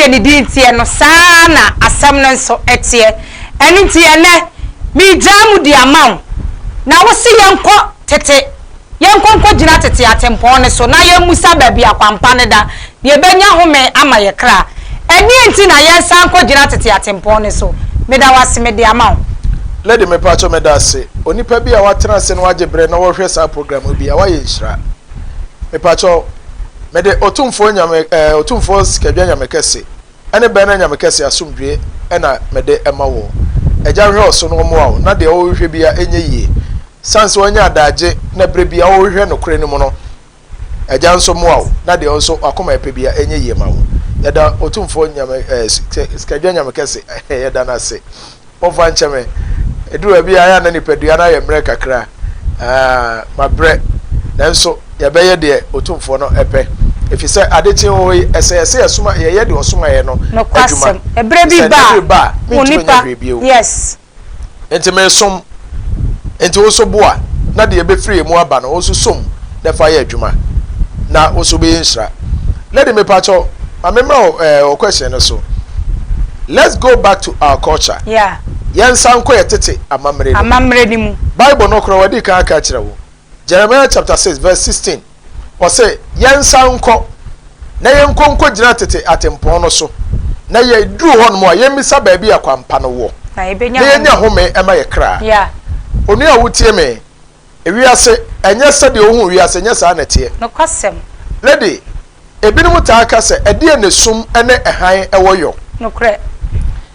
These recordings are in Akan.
Sɛdeɛ ne din teɛ no, saa ara na asɛm no nso teɛ. Ɛno nti ɛnnɛ, meregyaa mu de ama wo, na wose yɛnkɔ tete, yɛnkɔ nkɔgyina tete atempɔn no so na yɛmmisa baabi a kwampa no da, na yɛbɛnya home ama yɛn kra. Ɛdeɛn nti na yɛnsan nkɔgyina tete atempɔn no so? Meda wo ase, mede ama wo. Lady mepakyɛw meda ase. Onipa bi a watena ase na wagye berɛ na ɔrehwɛ saa program yi biara wayɛ nhyira. Mepakyɛw, mede Otumfoɔ Nyame eh, Otumfoɔ Sikadwa Nyame Kɛse ɛne Bɛɛna Nyame Kɛse asomdwie ɛna mede ɛma wo. Agya nhwɛ wo so na ɔmmoa wo na deɛ worehwehwɛ biara ɛnyɛ yie. Sane sɛ wanya adaagye na berɛ biara worehwehwɛ nokorɛ no mu no, Agya nso mmoa wo na deɛ wo nso w'akoma ɛpɛ biara ɛnyɛ yie ma wo. Yɛda Otumfoɔ Nyame eh, Sikadwa Nyame Kɛse yɛda no ase. Momfa nkyɛ me. Ɛduru baabi a, ɛyɛ a na nipadua no ayɛ mmerɛ kakra. Ah, mabrɛ. Nanso yɛbɛyɛ deɛ Otumfoɔ no pɛ. Ɛfiri sɛ ade kye wɔ hɔ yi, ɛsɛ yɛ sɛ yɛsoma, yɛyɛ deɛ ɔsomaeɛ no adwuma. Nokwasɛm. Ɛberɛ bi Sɛ ba nna a, bi reba a, mentumi nyɛ onipa, hwee bio. yes. Enti meresom. Enti wo nso boa, na deɛ ɛbɛfiri yɛn mu aba no, wo nso som na fa yɛ adwuma, na wo nso wobɛyɛ nhyira. Lady mepakyɛw, ma me mmra wo eh, wo question no so. Let's go back to our culture. Yeah. Yɛnsan nkɔ yɛ tete amammerɛ no mu. Amammerɛ no mu. Bible no koraa wɔadi kan aka akyerɛ wo. Jeremiah chapter 6 verse 16. Ɔse yɛnsan nkɔ na yɛnkɔ nkɔgyina tete atempɔn no so, na yɛduru hɔnom a yɛmmisa baabi a kwampa no wɔ, Na na yɛbɛnya yɛnya home. home ma yɛ kra. Yeah. Onua a wotie me, ewiase, ɛnyɛ sɛdeɛ wohu wiase, ɛnyɛ saa na ɛteɛ. Nokwasɛm. Lady, ebinom taa ka sɛ, ɛdeɛn na esum ne hann wɔ yɔ? Nokorɛ.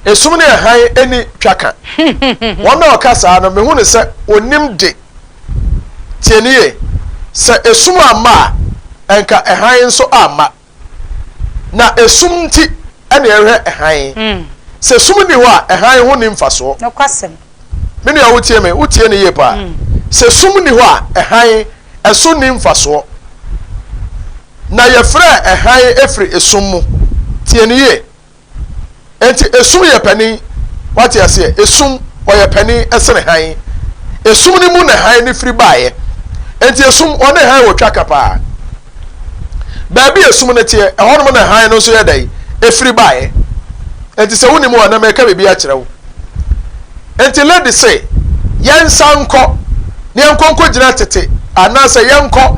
Esum ne hann nni twaka. Wɔn a wɔka saa no, mehu no sɛ wɔnnim de. Tie no yie, sɛ esum amma a, anka hann nso amma. Na esum nti na yɛhwɛ hann. Sɛ sum nni hɔ a, hann ho nni mfasoɔ. Nokwasɛm. Me nua wotie me, wotie no yie paa. Sɛ sum nni hɔ a, hann ɛso nni mfasoɔ. Na yɛfrɛɛ hann firi esum mu. Tie no yie. Enti esum yɛ panin. Wate aseɛ? Esum, ɔyɛ panin sene hann. Esum no mu na hann no firi baeɛ. Enti esum, ɔne hann wɔ twaka paa. Baabi a esum no teɛ, ɛhɔnom na hann no nso yɛ dɛn? Ɛfiri baeɛ. Enti sɛ wonim a, na mɛka biribi akyerɛ wo. Enti lady se, yɛnsan nkɔ na yɛnkɔ nkɔgyina tete anaasɛ yɛnkɔ,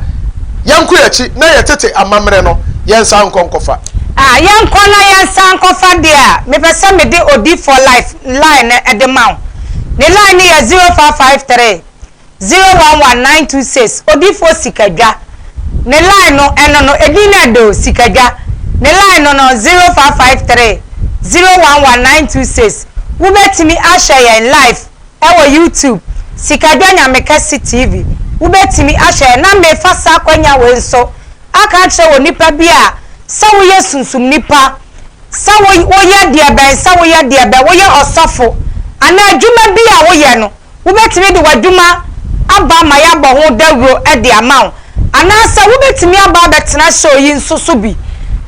yɛnkɔ yɛn akyi na yɛ tete amammerɛ no, yɛnsan nkɔ nkɔfa. Ah, yɛnkɔ na yɛnsan nkɔfa deɛ a, mepɛ sɛ mede Odiyifoɔ Life line no de ma wo. Ne line no yɛ 0553 011926, Odiyifoɔ Sikadwa. Ne line no, ɛno no, edin no ɛdɛ o, Sikadwa. Ne line no no, 0553 011926. Wobɛtumi ahwɛ yɛn live ɛwɔ YouTube, Sikadwa Nyamekɛse TV. Wobɛtumi ahwɛ yɛn. Na mefa saa akwanya wei nso aka akyerɛ wɔ nipa bi a, sɛ woyɛ sunsum nipa, sɛ wo, woyɛ deɛ bɛn, sɛ woyɛ deɛ bɛn, woyɛ ɔsɔfo, anaa adwuma bi a woyɛ no, Wobɛtumi de w'adwuma aba ma yɛabɔ ho dawuro de ama wo, anaasɛ wobɛtumi aba abɛtena show yi nso so bi.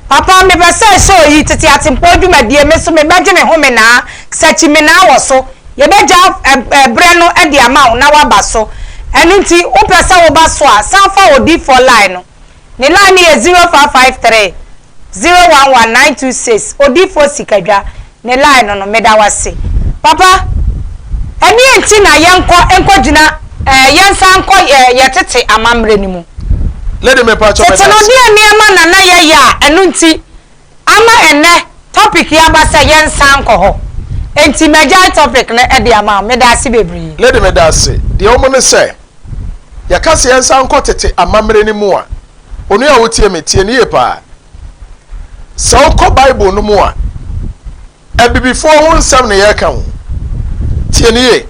Papa, mepɛ sɛ show yi, Tete Atempɔn dwumadie, me nso mebɛgye me homenaa, sakyimenaa wɔ so. Yɛbɛgya berɛ no de ama wo na woaba so. Ɛno nti, wopɛ sɛ woba so a, san fa odiyifoɔ line no. Ne line no yɛ 0553 011 926 Odiyifoɔ Sikadwa ne line no no meda wo ase papa ɛdeɛn nti na yɛnkɔ nkɔgyina ɛɛ yɛnsan nkɔ ɛɛ yɛ tete amammerɛ no mu Lady mepakyɛw tete meda no ase. deɛn nneɛma na na yɛyɛ a ɛno nti ama ɛnnɛ topic yi aba sɛ yɛnsan nkɔ hɔ enti magyae topic no de ama wo meda ase bebree. Lady meda ase deɛ ɛwɔ mu ne sɛ yɛka sɛ yɛnsan nkɔ tete amammerɛ no mu a, onua a wotie me, tie no yie paa. Sɛ wokɔ Bible no mu a, abibifoɔ ho nsɛm na yɛreka ho. Tie no yie.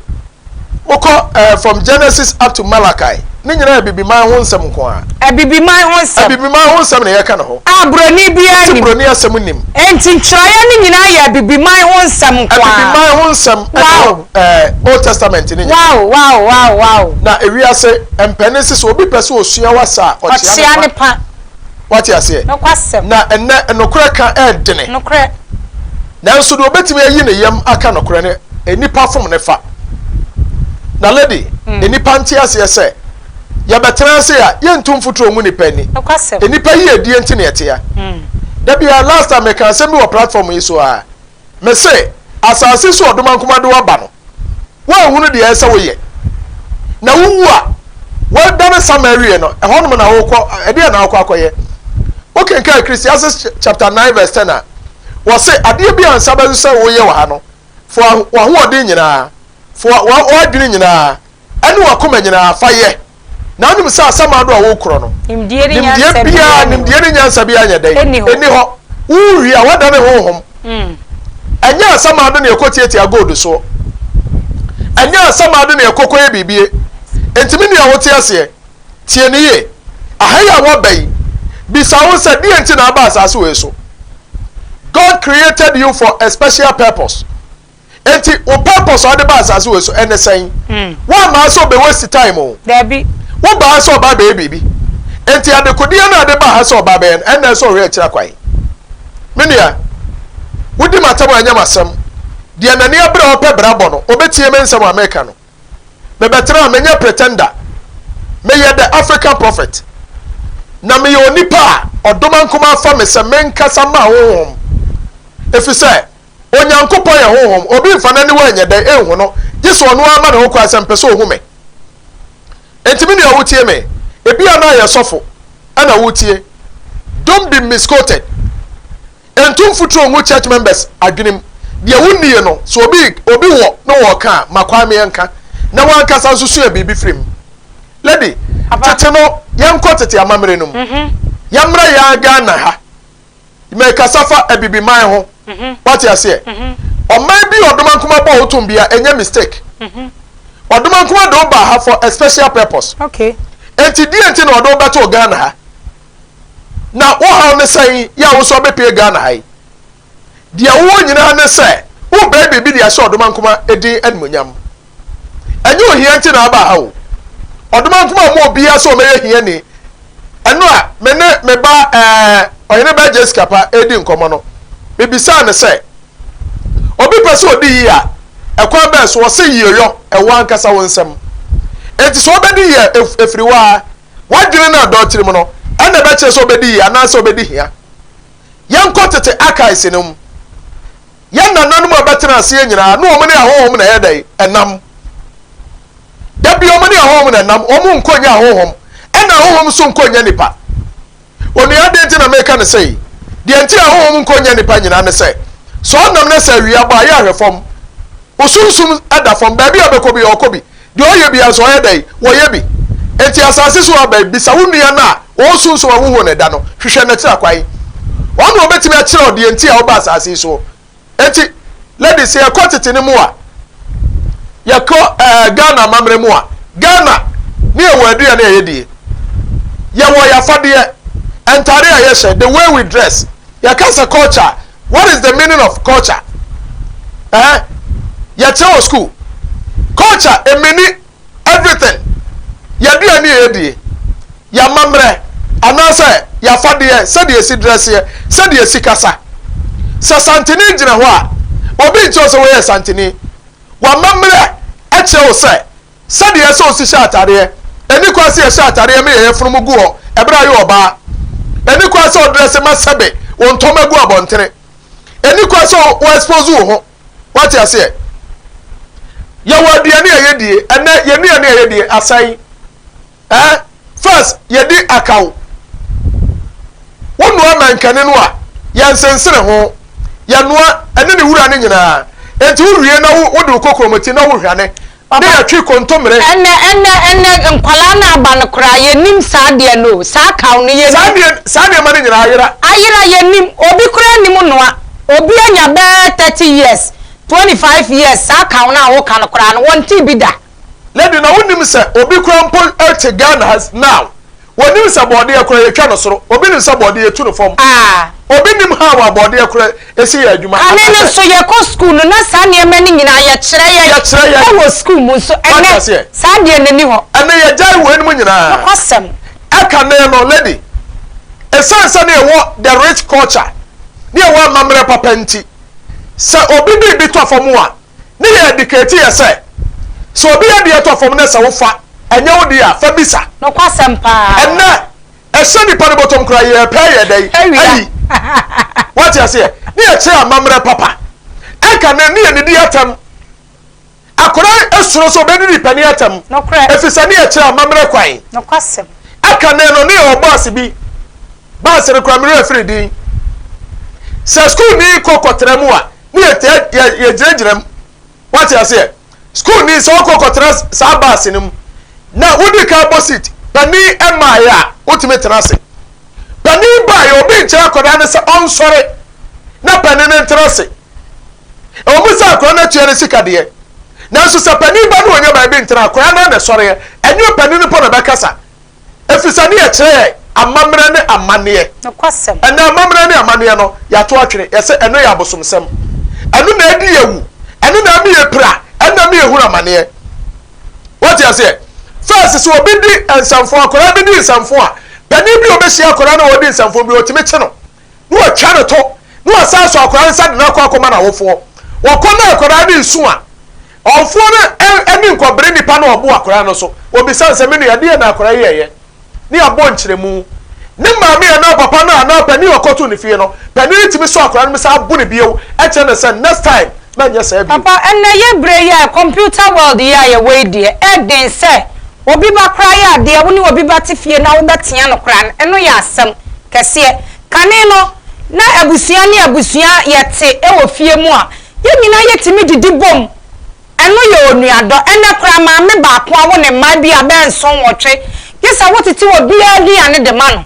Wokɔ uh, from Genesis up to Malachi, ne nyinaa abibiman ho nsɛm nko ara. Abibiman ho nsɛm. Abibiman ho nsɛm na yɛreka no hɔ. A buroni biara Nti nim. buroni asɛm nim. Enti nkyerɛeɛ no nyinaa yɛ abibiman ho nsɛm nko ara. Abibiman ho nsɛm ɛna Wow. wɔ ɛɛ Old Testament no nyinaa. Wow, wow, wow, wow. Na ewiase mpanin se sɛ obi pɛ sɛ osua w'asa a, ɔkyea Ɔkyea ne ne pa. pa. Wate aseɛ? Nokwasɛm. Na ɛnnɛ nokorɛ ka ɛɛdene. Nokorɛ. Nanso deɛ obetumi ayi ne yam aka nokorɛ no, nnipa fom ne fa. Na lady, nnipa nte aseɛ sɛ yɛbɛtena ase a, yɛntu mfuturo ngu nnipa ani. Nokwasɛm. Nnipa yiedie nti na yɛte ha. Da biara, last time meka asɛm bi wɔ platform yi so a, mese asase so ɔdomankoma de wo aba no, woanhunu deɛ ɛsɛ woyɛ. Na wowu a, woadane sama awie no, ɛhɔnom na wokɔ, ɛdeɛ na wokɔ akɔyɛ. Wokenkan Ecclesiastes chapter 9 verse 10 a, wɔse adeɛ bi a nsa bɛso sɛ woyɛ wɔ ha no, fa w'ahoɔden nyinaa, fa w'adwene nyinaa, ɛne w'akoma nyinaa fa yɛ. Na wonim sɛ asamando a wokorɔ no, Nimdeɛ ne nimdeɛ nyansa biara, biara nni hɔ. nimdeɛ ne nyansa biara nyɛ dɛn? Ɛnni hɔ. Ɛnni hɔ. Wowie a, woadane honhom. Ɛnyɛ asamando na ɛkɔtiatia gold soɔ. Ɛnyɛ asamando na ɛkɔ kɔyɛ biribie. Enti me nua wote aseɛ, tie no yie. Aha yi a woaba yi, bisa wo ho sɛ, deɛn nti na aba asase wei so? God created you for a special purpose. Enti wo purpose a wode ba asase wei so ɛne sɛn? Woammaa sɛ ɔbɛ waste time o. Dabi. Wobaa sɛ ɔba bɛyɛ biribi. Enti adekodeɛ no a de ba ha sɛ ɔba bɛyɛ no, ɛnna ɛsɛ ɔhwɛ akyira kwan. Me nua, wodi m'atam a ɛnyɛ m'asɛm. Deɛ n'ani abere a ɔpɛ bra bɔ no, ɔbɛtie me nsɛm a meka no. Mebɛtena a, menyɛ pretender. Meyɛ the African prophet. Na meyɛ onipa a ɔdomankoma afa me sɛ menkasa mma honhom. Efisɛ Onyankopɔn yɛ honhom, obi mfa n'aniwa nyɛ dɛn nhu no, gye sɛ ɔno ara ma ne ho kwan sɛ mepɛ sɛ ohu me. Enti me nua wotie me, ebia na ayɛ sɔfo na wotie. Don't be misquoted. Ntu mfuturo ngu church members adwenem. Deɛ wonnie no, sɛ obi obi wɔ na ɔreka a, ma kwan ma yɛnka. Na w'ankasa nso sua biribi firi mu. Lady, Papa. tete no, yɛnkɔ tete amammerɛ no mu. Yɛmmra yɛn Ghana ha. Mekasa fa Abibiman ho. Wate aseɛ? Ɔman bi a Ɔdomankoma bɔɔ wo tom bia, ɛnyɛ mistake. Ɔdomankoma de wo baa ha for a special purpose. Okay. Enti deɛ nti na ɔde wo bɛtoo Ghana ha? Na wo haw ne sɛn yɛ a wo nso abɛpue Ghana ha yi? Deɛ wowɔ nyinaa ne sɛ wobɛyɛ biribi de ahyɛ Ɔdomankoma din animuonyam. Ɛnyɛ ohia nti na aba ha o. Ɔdomankoma mma obiara sɛ ɔmmɛyɛ hiani. Ɛno a me ne me ba ɛɛ Ɔhene ba Jessica pa redi nkɔmmɔ no, mebisaa no sɛ, Obi pɛ sɛ ɔdi yie a, ɛkwan bɛn so? Ɔse yieyɔ, ɛwɔ ankasa wo nsam. Enti sɛ wobɛdi yie a, ɛfiri wo ara. W'adwene no a ɛdɔ wo tirim no, ɛna ɛbɛkyerɛ sɛ wobɛdi yie anaasɛ wobɛdi hia. Yɛnkɔ tete archives no mu. Yɛn nananom a bɛtena aseɛ nyinaa, na wɔn ne ahonhom na ɛyɛ dɛn? Ɛnam. Da bi wɔn ne ahonhom na ɛnam, wɔn nkɔ nyɛ ahonhom, ɛna ahonhom nso nkɔ nyɛ nipa. Onua, adɛn nti na meka no sei? Deɛ nti a ahonhom nkɔ nyɛ nipa nyinaa ne sɛ, sɛ ɔnam na sɛ awia bɔ a, yɛ ahwɛ fam. Osunsum da fam, baabi a ɔbɛkɔ biara ɔkɔ bi. Deɛ ɔyɛ biara nso ɔyɛ dɛn? Wɔyɛ bi. Enti asase so aba yi, bisa wo nua no a ɔwɔ sunsum a wohuu no da no, hwehwɛ n'akyiri akwan. Ɔno na ɔbɛtumi akyerɛ wo deɛ nti a wobaa asase yi soɔ. Enti, ladies, sɛ yɛkɔ tete no mu a, yɛkɔ ɛɛ eh, Ghana amammerɛ mu a, Ghana ne yɛwɔ aduane a yɛdie, yɛwɔ yɛafadeɛ, ntaade a yɛhyɛ, the way we dress. Yɛka sɛ culture, what is the meaning of culture? Eh, yɛkyerɛ wɔ school. Culture, emini everything. Yɛaduane a yɛdie, yɛamammerɛ, anaasɛ yɛafadeɛ, sɛdeɛ yɛsi drɛseɛ, sɛdeɛ yɛsi kasa. Sɛ Santini gyina hɔ a, obi nkyerɛ wo sɛ wei yɛ Santini. W'amammerɛ kyerɛ wo sɛ Sɛdeɛ ɛsɛ osi hyɛ atadeɛ. Ɛnni kwan sɛ yɛhyɛ atadeɛ ma yɛn yafunu mu gu hɔ ɛberɛ a yɛ ɔbaa. Ɛnni kwan sɛ ɔdrɛse ma sɛbe wo ntɔma gu abɔntene. Ɛnni kwan sɛ wo expose wo ho. Wate aseɛ? Yɛwɔ aduane a yɛdie. Ɛnnɛ yɛn nnuane a yɛdie asɛe. Eh, first yɛdi akaw. Wonoa mankani no a, yɛnsensene ho. Yɛnoa ɛne ne wura no nyinaa. Enti wowie na wode wo kokromoti na wohwane na yɛtwe kontommire. Ɛnɛ ɛnɛ ɛnɛ nkwadaa no aba no koraa yɛnnim saa adeɛ no o, saa akaw no yɛnnim. Saa deɛ saa nneɛma no nyinaa ayera. Ayera yɛnnim, obi koraa nnim noa. Obi anya bɛyɛ 30 years, 25 years saa akaw no a woka no koraa no wɔntee bi da. Lady na wonim sɛ obi koraa mpo te Ghana ha now wɔnim sɛ bɔɔdeɛ koraa yɛtwa no soro obi nim sɛ bɔɔdeɛ yɛtu no fam obi nim how a bɔɔdeɛ koraa ɛsi yɛ adwuma Kane no anaasɛ. nso yɛkɔ school no na saa nneɛma no nyinaa yɛkyerɛ yɛn Yɛkyerɛ yɛn. wɔ school mu nso Wate ɛnɛ aseɛ? saa adeɛ no nni hɔ. Ɛnɛ yɛgyae weinom nyinaa. Nokwasɛm. Ɛkane no lady ɛsiane sɛ ne yɛwɔ the rich culture ne yɛwɔ amammerɛ papa nti sɛ obi biribi tɔ fam a Ne yɛ adikati yɛ sɛ, sɛ obi adeɛ tɔ fam na sɛ wofa, ɛnyɛ wo deɛ a, fa bisa. Nokwasɛm paa. Ɛnnɛ, Ɛhyɛ nipa no bɔtɔm koraa yɛpɛ yɛ dɛn ayi. Wate aseɛ? Ne yɛkyerɛ amammerɛ papa. Ɛnka ne ne yɛnidi atɛm. Akwadaa suro sɛ ɔbɛdidi panin atɛm. Ɛfiri sɛ ne yɛkyerɛ amammerɛ kwan. Ɛka ne no ne yɛwɔ bɔɔse bi. Bɔɔse no koraa me werɛ afiri din. Sɛ sukuuni kɔ kɔtena mu a ne yɛgyinagyina mu. Wate aseɛ? Sukuuni, sɛ wokɔ kɔtena saa baase no mu na wodi kan bɔ seat, panin mmaeɛ a, wotumi tena ase. Panin baeɛ, obi nkyerɛ akwadaa no sɛ ɔnsɔre na panin no ntena ase. Ɛwɔ mu sɛ akwadaa no atua ne sika deɛ, nanso sɛ panin ba no ɔnya baabi ntena, akwadaa no na ɛsɔreɛ, ɛnyɛ panin no mpo na ɛbɛkasa. Efisɛ ne yɛkyerɛ yɛn amammerɛ ne amanneɛ. Nokwasɛm. Ɛnnɛ amammerɛ ne amanneɛ no, yɛato atwene. Yɛse ɛno yɛ abosomsɛm. Ɛno na adi yɛn awu. Ɛno na ɛma yɛpira. Ɛno na ɛma yɛhunu amanneɛ. Wote aseɛ? First, sɛ obi di nsɛmfo, akwadaa bi di nsɛmfo a, panin bi a ɔbɛhyia akwadaa no a ɔredi nsɛmfo bi, ɔtumi kye no, na watwa no to, na wasan asɔ akwadaa no nsa de no akɔ akɔma n'awofoɔ. Wɔkɔ na akwadaa no resu a, ɔwofoɔ no ani nkɔbere nipa no a ɔbo akwadaa no so. Wɔbisa no sɛ, Me nua, ɛdeɛn na akwadaa yi yɛeɛ? Ne yɛabɔ nkyerɛmu. Ne maame anaa papa no anaa panin a ɔkɔtoo ne fie no, panin no tumi sɔ akwadaa no mu san bo no bio kyerɛ no sɛ, Next time, mɛnyɛ saa bio. Papa, ɛnnɛ yɛ berɛ yi a computer world yi a yɛwɔ yi deɛ, ɛden sɛ obi ba koraa yɛ adeɛ, wo ne obi ba te fie na wobɛtea no koraa no, ɛno yɛ asɛm kɛseɛ. Kane no, na abusua ne abusua yɛte wɔ fie mu a, yɛn nyinaa yɛtumi didi bom. Ɛno yɛ onuadɔ. Ɛnnɛ koraa, maame baako awo ne mma ebia bɛyɛ nsɔnnwɔtwe, gye sɛ wotete obiara aduane de ma no.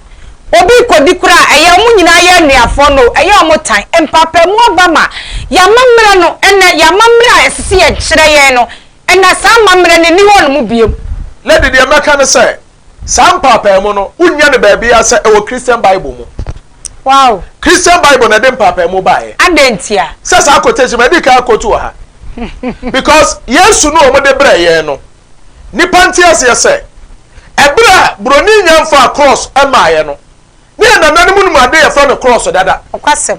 Obi rekɔdi koraa a, ɛyɛ wɔn nyinaa yɛ anuafoɔ no o, ɛyɛ wɔn tan. Mpaapaemu aba ma yɛn amammerɛ no, ɛnnɛ, yɛn amammerɛ a ɛsɛ sɛ yɛkyerɛ yɛn no, ɛnnɛ saa amammerɛ no nni hɔnom bio. Lady, deɛ mɛka ne sɛ, Saa mpaapaemu no, wonnya no baabiara sɛ ɛwɔ Christian Bible mu. Wow. Christian Bible na ɛde mpaapaemu baeɛ. Adɛn ntia? Sɛ saa quotation madi kan akɔtu wɔ ha. Because Yesu no a wɔde brɛɛ yɛn no, nnipa nte aseɛ sɛ, ɛberɛ a buroni nya mfaa cross mmaeɛ no, ne yɛn nananom nim ade yɛfrɛ no cross dada. Nokwasɛm.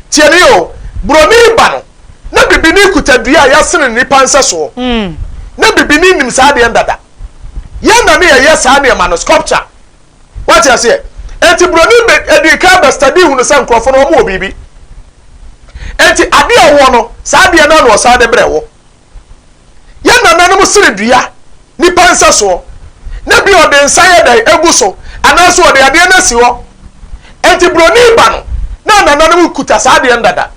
Tie me o, buroni ba no, na bibini kuta dua a yɛasene no nipa nsɛsoɔ. Na bibini nim saa adeɛ no dada. Yɛn na ne yɛyɛ saa nneɛma no, sculpture. Wate aseɛ? Enti buroni bɛ, ɛdii kan bɛ study hunu sɛ nkurɔfoɔ no wɔn wɔ biribi. Enti adeɛ a ɔwɔ no, saa adeɛ no ara na ɔsan de brɛ wo. Yɛn nananom sene dua, nipa nsɛsoɔ, na bi ɔde nsa yɛ dɛn egu so, anaasɛ ɔde adeɛ no asi hɔ. Enti broni ba no, na nananom kuta saa adeɛ no dada.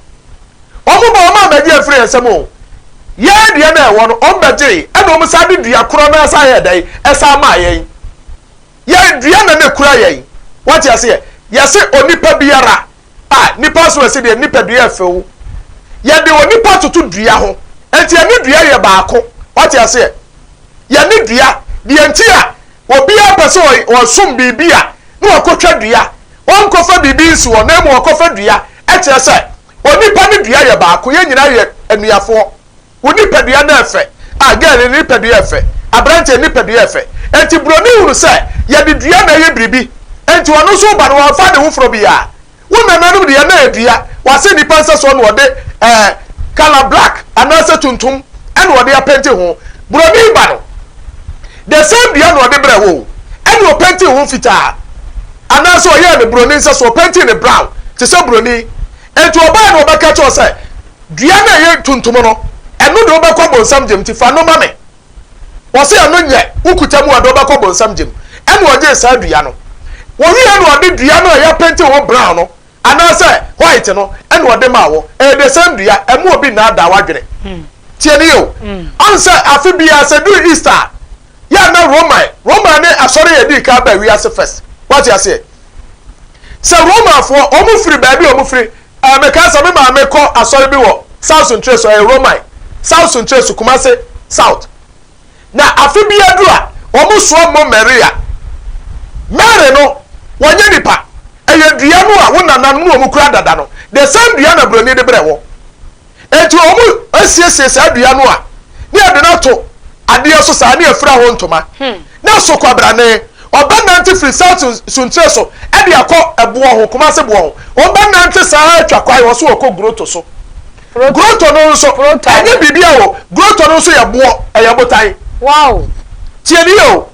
Wɔn ba wɔn ammɛgye amfiri yɛn nsam o. Yɛn deɛ na ɛwɔ no, wɔn bɛgyee, ɛna wɔn san de dua korɔ no ara san yɛɛ dɛn, ɛsan maa yɛn. Yɛn dua na na ekura yɛn. Wate aseɛ? Yɛse onipa biara a, nipa nso ɛse deɛ nipadua yɛ fɛ o. Yɛde onipa toto dua ho. Enti yɛne dua yɛ baako. Wate aseɛ? Yɛne dua. Deɛ nti a obiara pɛ sɛ ɔsom biribi a, na wakɔtwa dua. Ɔnkɔfa biribi nsi hɔ, na mmom ɔkɔfa dua. Ɛkyerɛ sɛ onipa ne dua yɛ baako. Yɛn nyinaa yɛ anuafoɔ. Wo nipadua no ɛfɛ. Ah girl no nipadua ɛfɛ. Abranteɛ no nipadua ɛfɛ. Enti broni hunu sɛ yɛde dua na ɛyɛ biribi. Enti ɔno nso woba no wamfa ade foforɔ biaa. Wo nananom deɛ na ɛyɛ dua. Wase nnipa nsɛsoɔ na ɔde eh colour black anaasɛ tuntum ɛna ɔde apenti ho. Broni ba no the same dua na ɔde brɛ wo o. Ɛna ɔpenti ho fitaa. Anaasɛ ɔyɛɛ no broni nsɛsoɔ ɔpenti no brown te sɛ broni. Enti ɔbaɛ no ɔbɛka kyerɛ wo sɛ Dua no a ɛyɛ tuntum no, ɛno de wobɛkɔ bonsam gyem, nti fa no ma me. Ɔse ɛno nyɛ, wo kuta mu a ɛde wobɛkɔ bonsam gyem. Ɛna ɔgyee saa dua no. Wɔwieɛ na ɔde dua no a yɛapenti ho brown no, anaasɛ white no, ɛna ɔde maa wo. Ɛyɛ the same dua, ɛmma obi nnaadaa w'adwene. Tie no yie o. Ɔn sɛ afe biara sɛ ɛduru Easter a, yɛ a na Roman, Roman ne asɔre a ɛdii kan baa wiase first. Woate aseɛ? Sɛ Romanfoɔ, wɔn firi baabi a wɔn firi, Ɛɛ, mekae sɛ me maame kɔ asɔre bi wɔ South Ntireso, ɛyɛ Roman, South Ntireso, Kumasi South. Na afe biara duru a, wɔsoa mmɔ Maria. Mary no, wɔnyɛ nipa. Ɛyɛ dua no a wo nananom ne wɔn kura dada no. The same dua na buroni de brɛ wo. Enti wɔasiesie saa dua no a, ne yɛde no ato adeɛ so saa, ne yɛafira ho ntoma. Na so kwabrane, ɔbɛnante firi South Suntire so de akɔ ɛboɔ ho, Kumase boɔ ho. Ɔbɛnante saa atwa kwan, ɔso ɔkɔ Grotto so. Grotto no nso, ɛnyɛ biribi a o, Grotto no nso yɛ boɔ, ɛyɛ botan. Wow! Tie nie o,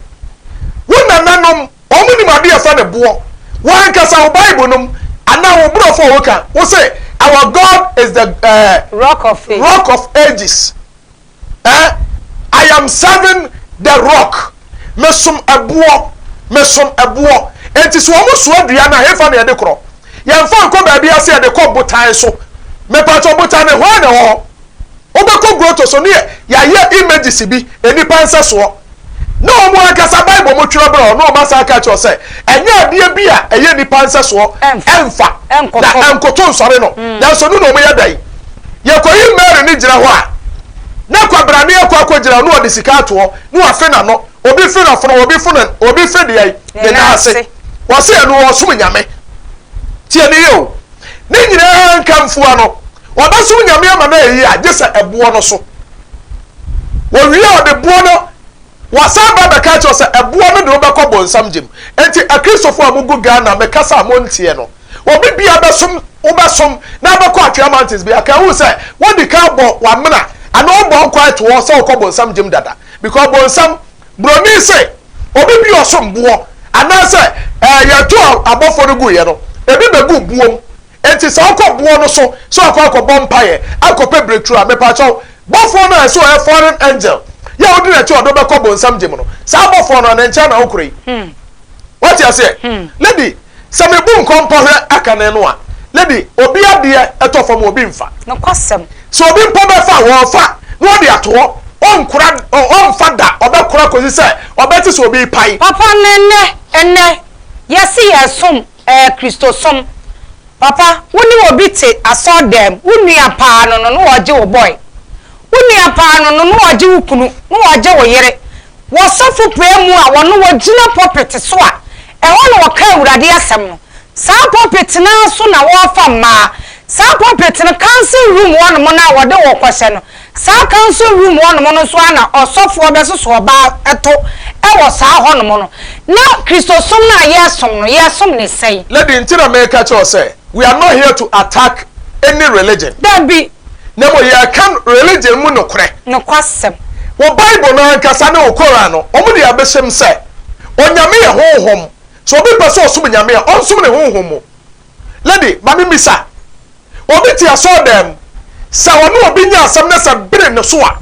wo nananom. Wɔn nim adeɛ yɛfrɛ no boɔ. W'ankasa wo Bible no mu anaa wo borɔfo a woka, wo se our God is the uh, rock of ages. Rock of ages. Eh? I am serving the rock. Mesom ɛboɔ. Mesom ɛboɔ. Enti sɛ wɔn soa dua no a, hefa na yɛde korɔ? Yɛmfa nkɔ baabi ase yɛde kɔ botan so. Mepatɔ botan no hwan na ɛwɔ hɔ? Wobɛkɔ grotto so ne yɛayɛ images bi, nnipa nsɛsoɔ, na wɔn ankasa Bible mu twerɛ berɛ hɔ na wɔn asan aka akyerɛ wo sɛ ɛnyɛ adeɛ bi a ɛyɛ nnipa nsɛsoɔ ɛmfa na ɛnkoto nsɔre no. Nanso no na wɔn yɛ dɛn? Yɛkɔyi Mary no gyina hɔ a, na kwabrane akɔ akɔgyina hɔ na ɔde sika ato hɔ na wafe n'ano, obi fe n'afono, obi fe ne, obi fe deɛ ne nan ase. Wɔse ɛno ɔsom Nyame. Tie ne yie o. Ne nyinaa nka mfua no, Wɔbɛsom Nyame ama no ayɛ yie a, gye sɛ ɛboɔ no so. Wɔwie a, ɔde boɔ no, wɔasan ba bɛka akyerɛ wo sɛ ɛboɔ no de wobɛkɔ bonsam gyem. Enti Akristofoɔ a mogu Ghana, mekasa a monteɛ no, obi biara bɛsom, wobɛsom na abɛkɔ Atwea Mountains bi a, ka hu sɛ wodi kan bɔ w'amena anaa wobɔ nkwan to hɔ sɛ wokɔ bonsam gyem dada. Because bonsam, Buroni se obi bi ɔsom boɔ anaasɛ ɛɛ yɛto abɔfoɔ no guiɛ no, ebi bɛgu boɔ mu. Enti sɛ wokɔ boɔ no so sɛ ɔkɔ akɔbɔ mpaeɛ akɔpɛ breakthrough a, mepakyɛw, bɔfoɔ no a ɛsɛ ɔyɛ foreign angel yɛ a wodi n'akyi a ɔde wo bɛkɔ bonsam gye mu no, saa bɔfoɔ no, ne nkyɛn na wokora yi. Woate aseɛ? Lady, sɛ mebu nkɔmpɔ hwɛ akane no a, lady, obi adeɛ tɔ fam a, obi mfa. Nokwasɛm. Sɛ obi mpo bɛfa a, wɔmfa na ɔde ato hɔ, ɔnkora, ɔmfa da, ɔbɛkora kɔsi sɛ ɔbɛte sɛ obi repae. Papa, na ɛnnɛ, ɛnnɛ, yɛse yɛresom Ɛyɛ Kristosom. Papa, wo ne obi te asɔrdan mu, wo nua paa no no na ɔregye wo boy. Wo nua paa no no na ɔregye wo kunu, na ɔregye wo yere. Wɔ sɔfo paa mu a wɔno wɔgyina pulpit so a, ɛhɔ na wɔka Awurade asɛm no. Saa pulpit no ara so na wɔrefa mmaa. Saa pulpit no, council room hɔnom no a wɔde wo kɔhyɛ no, Saa council room hɔnom no nso ara na ɔsɔfoɔ bɛsoso ɔbaa to wɔ saa hɔnom no. Na Kristosom no a yɛresom no, yɛresom no sɛn? Lady, nti na meka kyerɛ wo sɛ we are not here to attack any religion. Dabi. Na mmom yɛreka religion mu nokorɛ. Nokwasɛm. Wo Bible no ankasa ne wo Koran no, wɔn de abɛhyɛ mu sɛ Onyame yɛ honhom. Sɛ obi pɛ sɛ ɔsom Nyame a, ɔnsom ne honhom mu. Lady, ma me mmisa, Obi te asɔrdan mu, sɛ ɔne obi nya asɛm na sɛ bere no so a,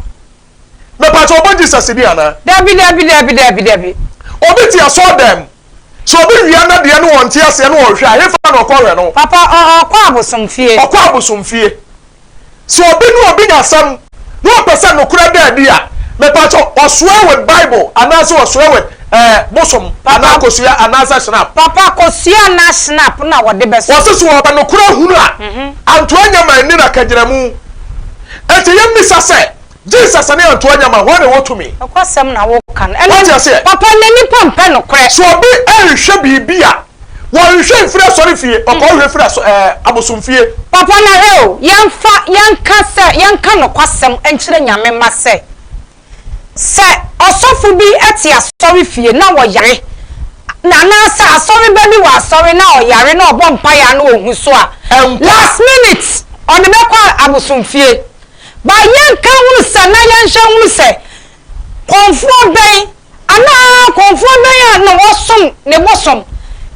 mepakyɛ ɔbɔ Jesus din anaa? Dabi dabi dabi dabi dabi. Obi te asɔrdan mu, sɛ obi wia n'adeɛ na ɔnte aseɛ na ɔhwɛ a, hefa na ɔkɔ hwɛ no? Papa, ɔ ɔkɔ abosomfie. Ɔkɔ abosomfie. Sɛ obi ne obi nya asɛm na ɔpɛ sɛ nokorɛ da adi a, mepakyɛw, ɔsoɛ with Bible anaasɛ ɔsoɛ with eh, bosom anaa kosua anaasɛ schnapp? Papa, kosua anaa schnapp na wɔde bɛsoɛ. Wɔse sɛ ɔpɛ nokorɛ hunu a, Antoa Nyama nni no akagyinamu. Enti yɛmmisa sɛ, Jesus ne Antoa Nyama, hwan na ɛwɔ tumi? Nokwasɛm na woka no. Wote aseɛ? Papa, nnɛ nnipa mpɛ nokorɛ. Sɛ obi rehwɛ biribi a, Wɔnhwɛ mfiri asɔrefie, wɔkɔhwɛ firi asɔ ɛɛ abosomfie. Papa na hwɛ o, yɛnfa yɛnka sɛ yɛnka nokwasɛm nkyerɛ Nyame mma sɛ, sɛ ɔsɔfo bi te asɔrefie na ɔyare, na anaasɛ asɔreba bi wɔ asɔre na ɔyare na ɔbɔ mpaeɛ a na ɔhu so a, Ɛnkɔ a. last minute ɔde bɛkɔ abosomfie. But yɛnka nhunu sɛ na yɛnhwɛ nhunu sɛ kɔmfoɔ bɛn Anaa kɔmfoɔ bɛn a na wɔsom ne bosom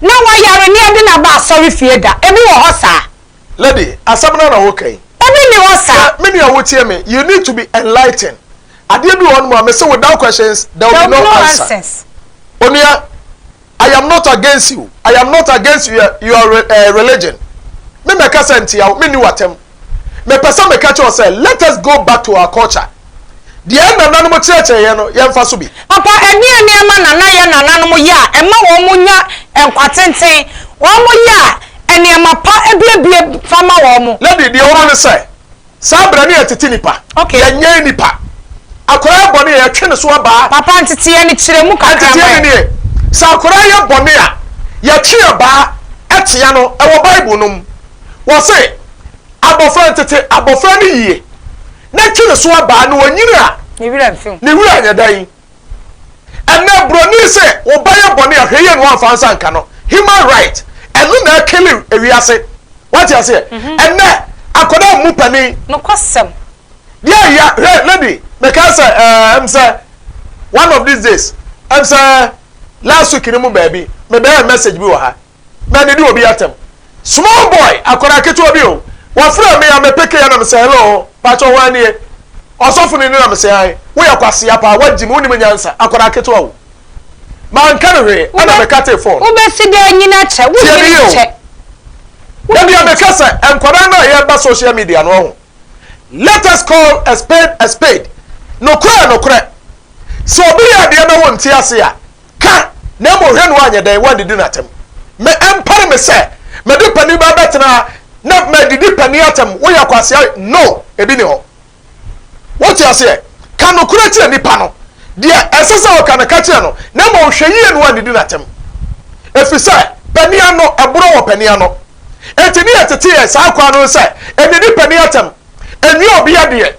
na wayare ne yɛde no aba asɔrefie da? Ebi wɔ hɔ saa? Lady, asɛm no ara na woka yi. Ebi nni hɔ saa. Hwɛ, me nua wotie me, you need to be enlightened. Adeɛ bi wɔ hɔnom a, mese without questions, there will be no answer. answers. Onua, I am not against you, I am not against your, your uh, religion. Me mɛkasa ntia wo, menni w'atɛm. Mepɛ sɛ meka kyerɛ wo sɛ, let us go back to our culture. Deɛ yɛn nananom kyerɛkyerɛ yɛn no, yɛmfa so bi. Papa, ɛdeɛn nneɛma na na yɛn nananom yɛ a ɛma wɔnya nkwa tenten? Wɔyɛ a nneɛma pa buebue fa ma wɔn. Lady, deɛ ɛwɔ mu ne sɛ, saa berɛ no yɛtete nnipa, yɛnyɛn nnipa. Akwadaa yɛ bɔne a, yɛtwe ne so abaa. Papa, nteteɛ no kyerɛ mu kakra ma Nteteɛ no yɛn. nie, sɛ akwadaa yɛ bɔne a, yɛtwe abaa tia no. Ɛwɔ Bible no mu. Wɔse, abɔfra ntete abɔfra no yie. Na twe ne so abaa na ɔnyini a, Ne werɛ mfi ho. ne werɛ anyɛ dɛn? Ɛnnɛ broni se wo ba yɛ bɔne a hwɛ yie na wamfa nsa anka no. Human right, ɛno na ɛkili ewiase. Wate aseɛ? Ɛnnɛ akwadaa mmu panin. Nokwasɛm. Deɛ ɛya, hwɛ lady, mekae sɛ ɛɛ ɛm sɛ one of these days, ɛm sɛ last week no mu baabi, mebɛyɛ message bi wɔ ha. Mannidi obi atɛm. Small boy, akwadaa ketewa bi o, wɔfrɛɛ me a mepekee a na mesɛ hello, pakyɛ hwan nie? Ɔsɔfo no ni na mesɛ ae, woyɛ kwasea paa, woagyi me, wonim nyansa, akwadaa ketewa o. Manka no hwee, ɛna mekatee phone no. Wobɛsi dɛn anyin akyɛ? Tie me Wonnyini yie o. nkyɛ. Da bi a Wonnyini meka nkyɛ. sɛ nkwadaa no a yɛreba social media no, ɔho, let us call a spade a spade, nokorɛ yɛ nokorɛ. Sɛ obi yɛ adeɛ na wonte ase a, ka, na mmom hwɛ na woanyɛ dɛn, woannidi no atɛm. Me, ɛmpare me sɛ mede panin ba bɛtena ha na madidi panin atɛm, woyɛ kwasea, no, ebi ni hɔ. Wote aseɛ? Ka nokorɛ kyerɛ nipa no. Deɛ ɛsɛ sɛ ɔka no, ka kyerɛ no, na mmom hwɛ yie na woannidi no atɛm. Ɛfiri sɛ, panin ano, ɛborɔ wɔ panin ano. Enti ne yɛtete yɛn saa kwan no sɛ, nnidi panin atɛm. Nwia obi adeɛ.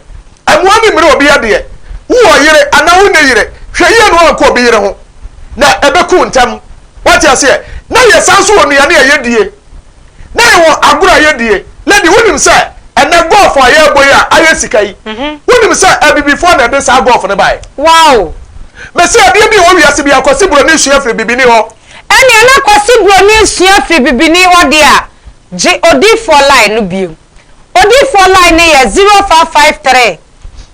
Mmoa no mmrɛ obi adeɛ. Wowɔ yere anaa wonni yere, hwɛ yie na woankɔ obi yere ho, na ɛbɛku wo ntɛm. Woate aseɛ? Na yɛsan nso wɔ nnuane a yɛdie. Na yɛwɔ agorɔ a yɛdie. Lady, wonim sɛ ɛnnɛ golf a yɛrebɔ yi a ayɛ sika yi, wonim sɛ Abibifoɔ na ɛde saa golf no baeɛ? Wow! Mese adeɛ bi a ɛwɔ wiase biara, Kwasi Broni sua firi bibini hɔ. Ɛnneɛ na Kwasi Broni sua firi bibini hɔ deɛ a, gye odiyifoɔ line no bio. Odiyifoɔ line no yɛ 0553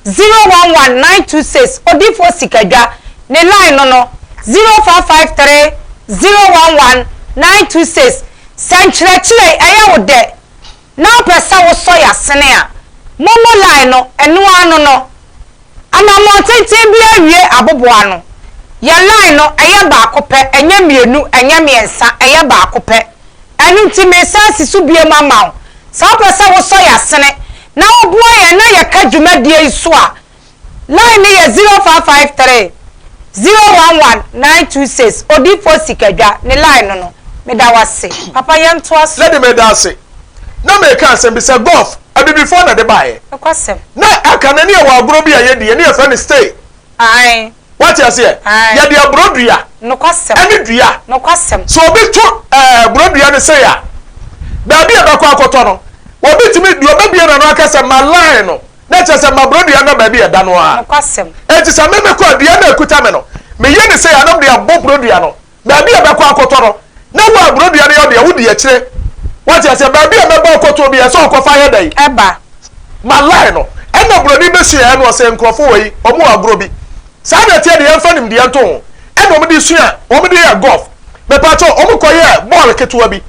011 926 Odiyifoɔ Sikadwa ne line no no 0553 011 926 Sɛ nkyerɛkyerɛ yi ɛyɛ wo dɛ na wopɛ sɛ wosɔ yasene a, momo line no ɛno ara no no. Anammɔn tenten bi awie aboboano. Yɛn line no, ɛyɛ baako pɛ, ɛnyɛ mmienu, ɛnyɛ mmiɛnsa, ɛyɛ baako pɛ. Ɛno nti meresan asi so biom ama wo. Sɛ wopɛ sɛ wosɔ yɛn asene na woboa yɛn na yɛka dwumadie yi so a, line no yɛ 0553 011 926, Odiyifoɔ Sikadwa ne line no no. Meda wo ase. Papa yɛntoa so. Lady meda ase. Na meka asɛm bi sɛ golf abibifoɔ na ɛde baeɛ. Nokwasɛm. Na aka no ne yɛwɔ agorɔ bi a yɛdi ɛne yɛfrɛ no stay. Ae. Wate aseɛ? Ae. Yɛde aburo dua. Nokwasɛm. Ɛne dua. Nokwasɛm. Sɛ obi to ɛɛ aburo dua no sei a, baabi a ɛbɛkɔ akɔtɔ no, obi tumi deɛ ɔbɛbie n'ano aka sɛ ma line no, na kyerɛ sɛ ma aburo dua no baabi a ɛda no ara. Nokwasɛm. Enti sɛ me mekɔ a dua no a ɛkuta me no, meyɛ ne sei a na mede abɔ buro dua no. Baabi a ɛbɛkɔ akɔtɔ no, na wo a burodua no yɛ wo dea, wodi akyire. Woate aseɛ? Baabi a mɛbɔ akɔtɔ biara, ɛsɛ ɔkɔfa yɛ dɛn? Ɛba. Ma line no. Ɛna buroni bɛsuaeɛ no, ɔsɛ nkurɔfoɔ wɔ yi, wɔn wɔ agorɔ bi. Saa na ɛteɛ deɛ, yɛmfa nimdeɛ nto ho. Ɛna wɔn de sua, wɔn de yɛ golf. Mepakyɛw, wɔn kɔyɛɛ bɔɔl ketewa bi.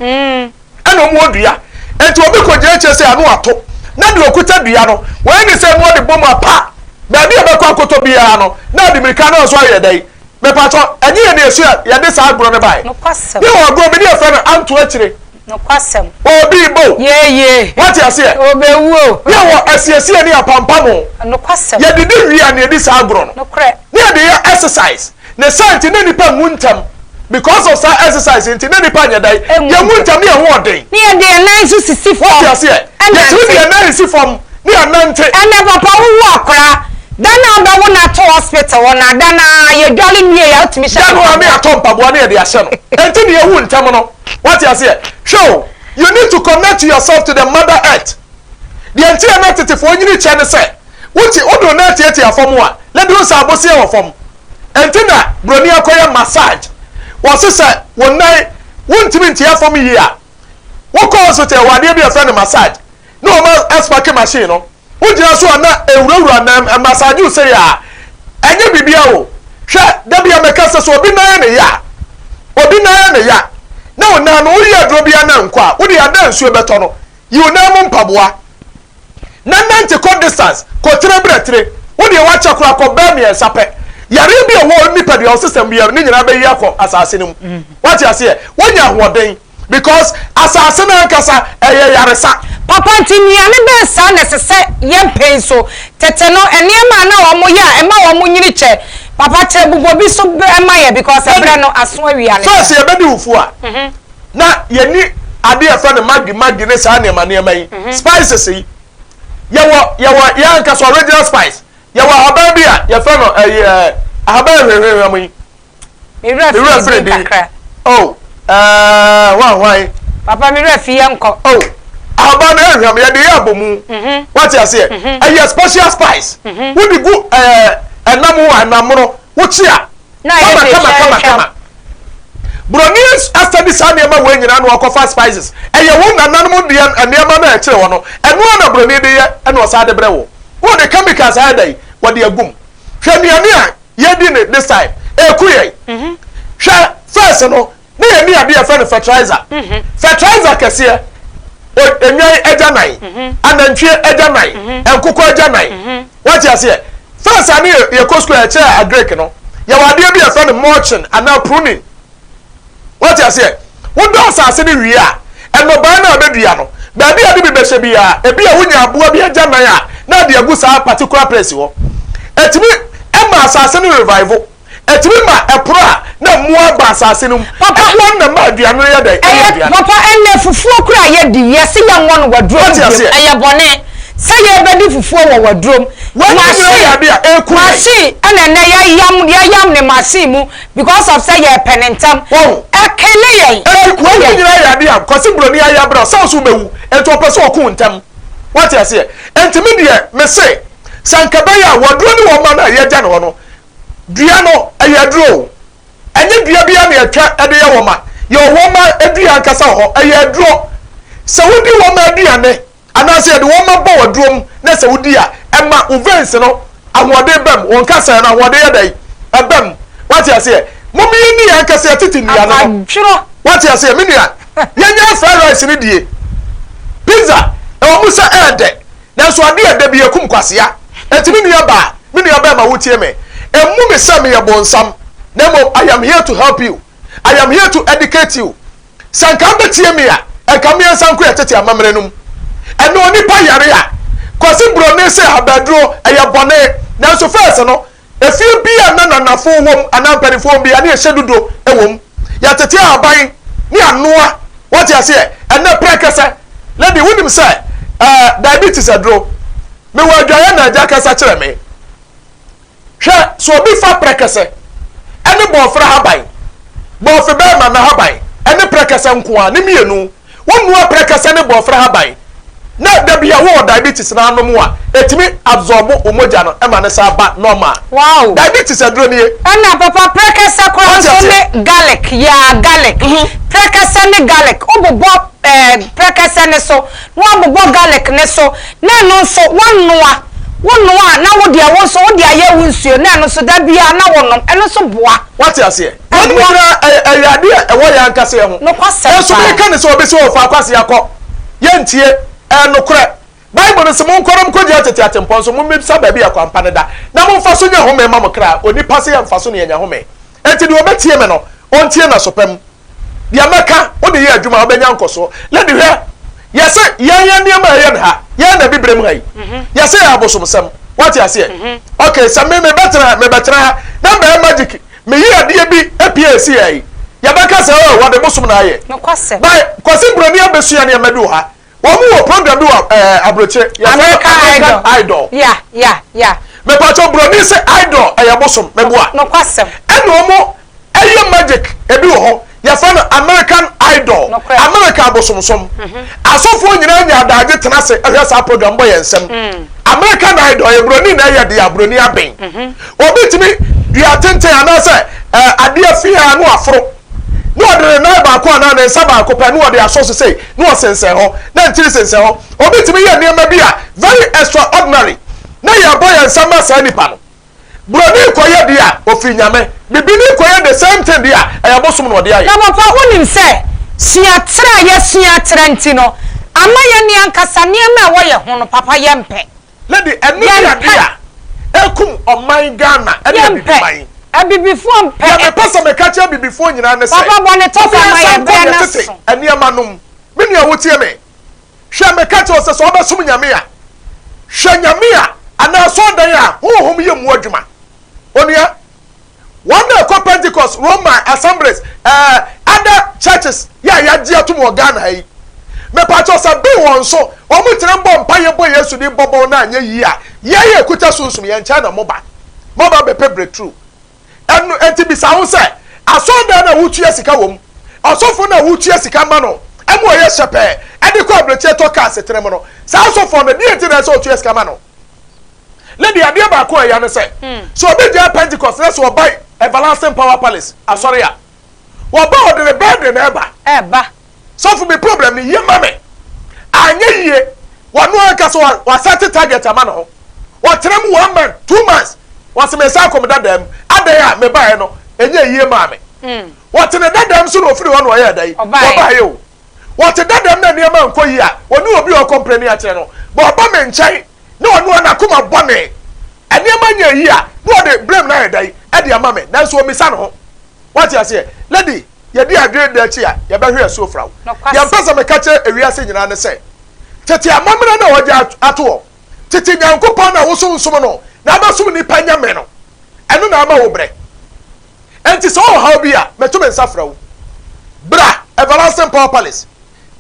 Ɛna wɔn wɔ dua. Enti obi kɔgyina akyire sɛ ano ato, na deɛ ɔkuta dua no, wɔyɛ ne sɛ na ɔde bɔ mu a, pa! Baabi a ɛbɛkɔ akɔtɔ biara no, na ɔde mmirika na ɔnso ayɛ dɛn? Mepakyɛw, ɛnyɛ yɛn na yɛsua yɛde saa agorɔ no bae. Nokwasɛm. Ne wɔ agorɔ bi ne yɛfrɛ no anto akyire. Nokwasɛm. Obi bo. Yeye. Wate aseɛ? Obewu o. Ne wɔ asiesie ne apampam o. Nokwasɛm. Yɛdidi wie a na yɛdi saa agorɔ no. Nokorɛ. Ne yɛde yɛ exercise. Ne saa nti na nnipa nwu ntɛm. Because of saa exercise nti na nnipa nyɛ dɛn? Enwu Yɛnwu ntɛm. ntɛm ne yɛn ho ɔden. Ne yɛde yɛn nan nso sisi fam. Wate aseɛ? Yɛtumi de Ɛnante. yɛn nan si fam ne yɛnante. Ɛnɛ papa wo wu akora da no a wobɛwo no ato hospital hɔ no a da no ara yɛdware nwie a wotumi hyɛ Da no no ara ne mpaboa. yɛatɔ mpaboa ne yɛde ahyɛ no. Enti ne yɛwu ntɛm no. Wate aseɛ? Hwɛ o, you need to connect yourself to the mother earth. Deɛ nti a na tetefoɔ nyini kyɛ ne sɛ, wote, wode wo nan tiatia fam a, na de wo nsa aboseɛ wɔ fam. Enti na buroni akɔyɛ massage. Wɔse sɛ wo nan, wontumi ntia fam yie a, wokɔ hospital wɔ adeɛ bi a yɛfrɛ no massage, na wɔn aspake machine no. Wogyina so a na ɛwurawura nan mu, ɛmassage wo sei a, ɛnyɛ biribiara o. Hwɛ, da bi a mɛka sɛ, sɛ obi nan yɛ ne ya a, obi nan yɛ ne ya, na wo nan no, woyɛ aduro biara na ɛnkɔ a, wode ada nsuo bɛtɔ no, yi wo nan mu mpaboa. Na nante kɔ distance, kɔ tire brɛ tire. Wo deɛ woakyɛ koraa kɔ bɛɛ mmiɛnsa pɛ. Yareɛ bi a ɛwɔ wo nipadua, wo system biara, ne nyinaa bɛyi akɔ asase no mu. Woate aseɛ? Woanya ahoɔden because asase no ankasa ɛyɛ yaresa. Papa nti nnuane bɛn saa na ɛsɛ sɛ yɛn pɛn nso? Tete no nneɛma a na wɔn yɛ a ɛma wɔn nyini kyɛ. Papa kyerɛ bobɔ bi so ma yɛ because ɛberɛ no aso awia ne First saa. yɛbɛdi fufuo a, na yɛnni adeɛ a yɛfrɛ no maggi maggi ne saa nneɛma nneɛma yi, spices yi. Yɛwɔ yɛwɔ yɛn ankasa original spice. Yɛwɔ ahaban bi a yɛfrɛ no ɛyi ɛɛ ahaban hwehwehwɛm yi. Me werɛ Me werɛ firi firi din din. kakra. Oh ɛɛ hwan hwan. Papa me werɛ fi yɛn kɔ. Oh ahaban no ɛhwam yɛde yɛ abomu. Wate aseɛ? Ɛyɛ special spice. Wode gu ɛɛ ɛnam ho a ɛnam mono wokye a Na ayɛ kama hwehwɛ kama kama hwam. kama. Buroni asɛdi saa nneɛma wei nyinaa na wakɔfa spices. Ɛyɛ wo nananom deɛ nneɛma no a ɛkyerɛ hɔ no, ɛno ara na buroni de yɛ ɛna ɔsan de brɛ wo. Wode chemicals ayɛ dɛn? Wɔde agu mu. Hwɛ nnuane a yɛdi no this time, ɛreku yɛn. Hwɛ first no, na yɛnni adeɛ a yɛfrɛ no fertilizer. Fertilizer kɛseɛ, nnwan agyanan, anantwie agyanan, nkokɔ agyanan. Wate aseɛ? First a ne yɛkɔ sukuu a yɛkyerɛ agric no, yɛwɔ adeɛ bi a yɛfrɛ no mulching anaa pruning. Wate aseɛ? Wodɔ asase no wie a, nnɔbaeɛ no a wobɛdua no, baabi a wode bi bɛhyɛ biara, ebi a wonya aboa bi agyanan a, na ade agu saa particular place hɔ. Ɛtumi ma asase no revive. Ɛtumi ma ɛporɔ a na mmoa ba asase no mu. Papa, Ɛboa no na ɛma aduane no yɛ dɛn? Ɛyɛ ɛyɛ aduane. papa ɛnnɛ fufuo koraa a yɛdi, yɛse yɛmmɔ no waduro mu Wate biom, aseɛ? ɛyɛ bɔne sɛ yɛbɛdi fufuo wɔ waduro mu. Wei nyinaa yɛ Machine, adeɛ a ɛreku yɛn. machine ɛna ɛnnɛ yɛyam, yɛyam ne machine mu because of sɛ yɛpɛ ne ntɛm. Wahu? Ɛkele yɛn, Enti ɛku wei yɛn. nyinaa yɛ adeɛ a Kwasi Broni ayɛ abrɛ wo sɛ wo so wobɛwu, enti ɔpɛ sɛ ɔku wo ntɛm. Wate aseɛ? Enti me deɛ, mese, sɛ anka ɛbɛyɛ a waduro ne wɔn mma no a yɛagya no hɔ no, Dua no, ɛyɛ aduro o. Ɛnyɛ dua biara na yɛtwa de yɛ wɔma. Yɛwɔ wɔma dua ankasa wɔ hɔ, ɛyɛ aduro. Sɛ wodi wɔma aduane anaasɛ yɛde wɔma bɔ w'aduro mu na sɛ wodi a, ɛma wo veins no ahoɔden ba mu. Wɔn kasaeɛ no, ahoɔden yɛ dɛn? Ɛba mu. Wate aseɛ? Mom yɛnni yɛn ankasa yɛn tete nnuane no. Akwadworɔ. Wate aseɛ, me nua? Yɛnyɛ fried rice no die. Pizza, ɛwɔ mu sɛ ɛyɛ dɛ, Nanso ade a da bi ekum kwasea. Enti me nua baa, me nua bɛɛma wotie me. Mmu me sɛ meyɛ bonsam, na mmom I am here to help you. I am here to educate you. Sɛ nka wobɛtie me a, nka me yɛnsan nkɔ yɛn tete amammerɛ no mu. Ɛnnɛ onipa yare a, Kwasi Broni se habaduro ɛyɛ bɔne, nanso first no, Efie bi a na nanafo wom anaa mpanyimfo wom biara, na yɛhyɛ dudo wom. Yɛtete ahaban ne anoa. Woate aseɛ? Ɛnnɛ prɛkɛsɛ. Lady, wonim sɛ ɛɛ diabetes aduro? Mewɔ adwaeɛ na agya kasa kyerɛ me. Hwɛ, sɛ obi fa prɛkɛsɛ ne bɔɔfrɛ ahaban, bɔɔfe bɛrima n'ahaban ne prɛkɛsɛ nko ara, ne mmienu, Wonoa prɛkɛsɛ ne bɔɔfrɛ haban na da bi a wowɔ diabetes na anom a, ɛtumi absorb wo mogya no ma no san ba normal. Wow. Diabetes aduro nie. Ɛna papa prɛkɛsɛ koraa Wate nso aseɛ? ne garlic yeah garlic prɛkɛsɛ ne garlic wobobɔ eh, prɛkɛsɛ ne so na wabobɔ garlic ne so na ɛno nso woanoa wonoa a na wo deɛ wo nso wode ayɛ wo nsuo na ɛno nso da biara na wonom ɛno nso boa. Wate aseɛ? Weinom Ɛboa. nyinaa ɛyɛ ɛyɛ adeɛ a ɛwɔ yɛn ankasa yɛn ho. Nokwasɛm Nanso paa. meka ne sɛ obi sɛ ɔfa akwasea kɔ. Yɛntie. Ɛyɛ nokorɛ. Bible no se, Monkɔ na monkɔgyina tete atempɔn so, mommisa baabi a kwan pa no da, na momfa so nya home mma mo kra. Onipa se yɛmfa so na yɛanya home. Enti deɛ ɔbɛtie me no, ɔntie n'aso pa mu. Deɛ mɛka, wode yɛ adwuma a, wobɛnya nkɔsoɔ. Lady, hwɛ, yɛse yɛn yɛn nneɛma a yɛyɛ no ha, yɛn na abibirem ha yi, yɛse yɛ abosomsɛm. Woate aseɛ? Okay, sɛ me mebɛtena ha, mebɛtena ha na mɛyɛ magic, meyi adeɛ bi apue asi ha yi, yɛbɛka sɛ, oh, wɔde bosom na ayɛ. Nokwasɛm. By Kwasi Broni abɛsua nneɛma bi wɔ ha. Wɔn wɔ program bi wɔ ɛɛ aburokyire. Yɛfrɛ no American American Idol. Idol. Yeah, yeah, yeah. Mepatwɔ Broni sɛ Idol ɛyɛ bosom, meboa. Nokwasɛm. Ɛna wɔn ɛyɛ magic ebi wɔ hɔ yɛfrɛ no American Idol. Nokorɛ. America abosomsom. Asɔfoɔ nyinaa nya adaagye tena ase ɛhwɛ saa program bɔ yɛn nsam. American Idol ɛyɛ Broni na ɛyɛ deɛ a Broni aben. Obi tumi dua tenten anaasɛ ɛɛ adeɛ fiaa no aforo na ɔde ne nan baako anaa ne nsa baako pɛ na ɔde asɔ so sei na ɔsensɛn hɔ na ntini sensɛn hɔ. Obi tumi yɛ nneɛma bi a very extraordinary na yɛbɔ yɛn nsa ma saa nipa no. Broni kɔyɛ deɛ a ofiri Nyame, bibini kɔyɛ the same thing deɛ a ɛyɛ bosom na ɔde ayɛ. Na papa wonim sɛ suaterɛ a yɛasua aterɛ nti no ama yɛn ankasa nneɛma a ɛwɔ yɛn ho no papa yɛmpɛ. Lady, ɛno ne Yɛmpɛ. adeɛ a ɛkum ɔman Ghana ɛne Yɛmpɛ. Abibiman. Abibifoɔ mpɛ. Deɛ mepɛ sɛ meka kyerɛ Abibifoɔ nyinaa ne sɛ, Papa bɔ ne tɔfa momma ma yɛnsan yɛn nkɔ berɛ yɛn no tete aso. nneɛma no mu. Me nua wotie me? Hwɛ, meka kyerɛ wo sɛ, sɛ wobɛsom Nyame a, hwɛ Nyame a anaa asɔredan a honhom yɛ mu adwuma. Onua, Wɔn a ɛkɔ Pentecost, Roman, Assemblies, eh, other churches yɛ a yɛagye atom wɔ Ghana ha yi. Mepakyɛw sɛ ben wɔn so, wɔn tena bɔ mpaeɛ bɔ Yesu din bɔbɔw na anyɛ yie a, yɛn a ɛkuta sunsum yɛn nkyɛn na moba. Moaba abɛpɛ breakthrough. Ɛno enti bisa ho sɛ, asɔredan no a wotua sika wɔ mu, ɔsɔfo no a wotua sika ma no ma ɔyɛ hyɛpɛɛ de kɔ abirekyie tɔ kaa asetena mu no, saa asɔfoɔ no, deɛn nti na ɛsɛ sɛ ɔtua sika ma no? Lady, adeɛ baako a ɛya ne sɛ, sɛ obi gyae Pentecost na sɛ ɔba Everlasting Power Palace asɔre a, Wɔba ɔde ne burden na ɛba. Ɛba. Sɔfo mi problem ni yie ma me. Anyɛ yie. Wɔn ankasa wɔasɛte target ama ne ho. Wɔtena mu one month, 2 months. Wɔsɛ me nsa akɔm dada mu. Adan a me baeɛ no, ɛnyɛ yie maa me. Wɔte dada mu so na ofiri hɔ na ɔyɛ ɛda yi. Ɔbaeɛ. Wɔbaeɛ o. Wɔte dada mu na nneɛma nkɔ yie a, wɔne obi a ɔkɔmpleni akyerɛ no. Bɛ ɔba me nkyɛn na ɔno a n'akoma bɔne. Nneɛma nyɛ yie a, na ɔde blame na ayɛ da yi ɛde ama me. Nanso omisa ne ho. Wɔte aseɛ. Lady, yɛdi adwene da akyi a, yɛbɛhwɛ asuo fra wo. Nokwasɛm. Yɛmpɛ sɛ meka kyerɛ ewiase nyinaa ne sɛ, tete amammerɛ na wɔgye ato hɔ. Tete Nyankopɔn na wosomsom no na abɛsom nipa nyame no. Ɛno na ama wo brɛ. Enti sɛ ɔwɔ haw bi a, mɛto me nsa frɛ wo. Bra Everlasting Power Palace.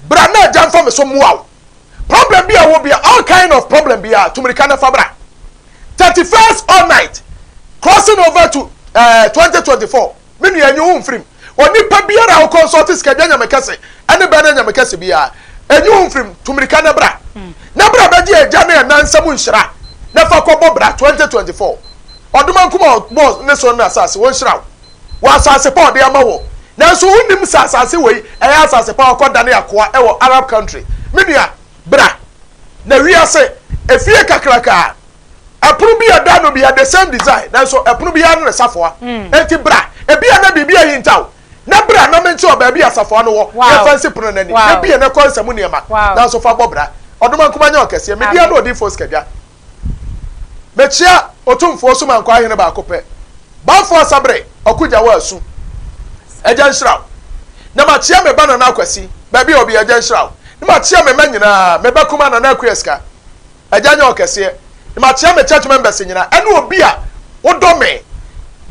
Bra na agya mfa me so mmoa wo. Problem bi a wɔ bi a, all kind of problem bi a, tumirika na fa bra. 31st all night, crossing over to 2024. Me nua enyi wo mfirim. Onipa biara a wokɔ nsɔɔte sikadwa nyame kɛse ɛne bɛn na nyame kɛse biara. Enyi wo mfirim, tumirika na bra. Na bra bɛgye agya ne ɛna nsɛm nhyira. Na fa kɔbɔ bra 2024. Ɔdoma nkuma ɔbɔ ne so ne asase wɔn nhyira wo. Wɔ asase pa ɔde ama wɔ. Nanso wonim sɛ asase wei ɛyɛ asase pa ɔkɔ dane akoa ɛwɔ Arab country. Me nua bra. Na wiase efie kakraka ɛpono bi a ɛda no bi a the same design, nanso ɛpono bi ara ne safoa. Enti bra, ebi a na biribi ayi ntaw na bra na menkyerɛ baabi a safoa no wɔ. Yɛfa nsi pono n'ani na bie na kɔ nsɛm nneɛma, nanso fa bɔ bra. Ɔdoma nkoma nyɛ ɔkɛseɛ media no odiifoɔ sikadwa. Mekyia Otumfoɔ Sumankɔ ahene baako pɛ, Bamfo Asabere ɔkogya wɔ asu. Agya nhyira wo. Na makyia me ba Nana Akwasi baabi a obi, agya nhyira wo. Na makyia me mma nyinaa, me ba kuma Nana Akua Sika, agya nyɛ ɔkɛseɛ. Na makyia me church members nyinaa ɛne obi a wodɔ me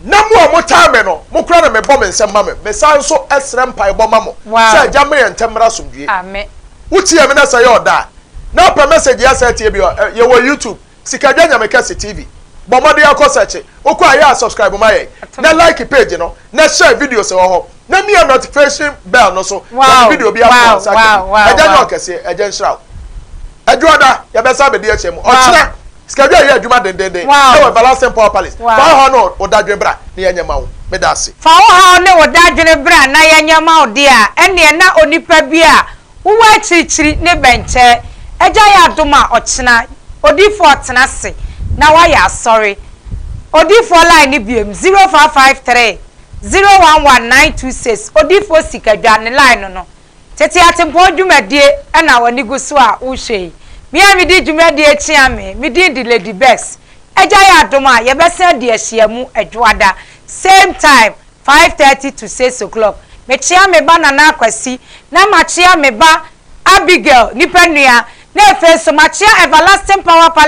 na mo a motaa me no, mo kora na mebɔ me nsɛm ma me. Mesan nso ɛsrɛ mpaebɔ ma mo sɛ agya mmere yɛn ntɛm mmra asomdwie. Amen. Wotie me na sɛ yɛ ɔda a na wopɛ message yɛ sɛ tie bi, yɛwɔ YouTube, Sikadwa Nyame Kɛse TV. Bɔ mmɔden akɔ search. Wokɔ a, yɛ a subscribe ma yɛn na like page no na share videos wɔ hɔ na mia notification bell no so. Yɛde video bi ato nsa ka bi. Agya nyɛ ɔkɛseɛ, agya nhyira wo. Adwoada yɛbɛsa abɛdi akyɛ mu. Ɔkyena Sikadwa yɛ adwuma dendenden ɛwɔ Everlasting Power Palace. Fa wo haw ne wo dadwene bra na yɛnyɛ ma wo. Meda ase. Fa wo haw ne wo dadwene bra na yɛnyɛ ma wo deɛ a, ɛnneɛ na onipa bi a wowɔ akyirikyiri ne bɛnkyɛ. Agya yɛ adom a, ɔkyena odiyifoɔ ɔtena ase na wayɛ asɔre. Odiyifoɔ line no biem, 0553 011926. Odiyifoɔ Sikadwa ne line no no. Tete atempɔn dwumadie ɛna w'ani gu so a wohwɛ yi. Me a medi dwumadie kyea me, me din de Lady Bess. Agya yɛ adom a, yɛbɛsan adi ahyiamu Adwoada, same time, 5:30 to 6 o'clock. Mekyea me ba Nana Akwasi, na makyea me ba Abigail, nipa nua, na afei nso makyea Everlasting Power Palace.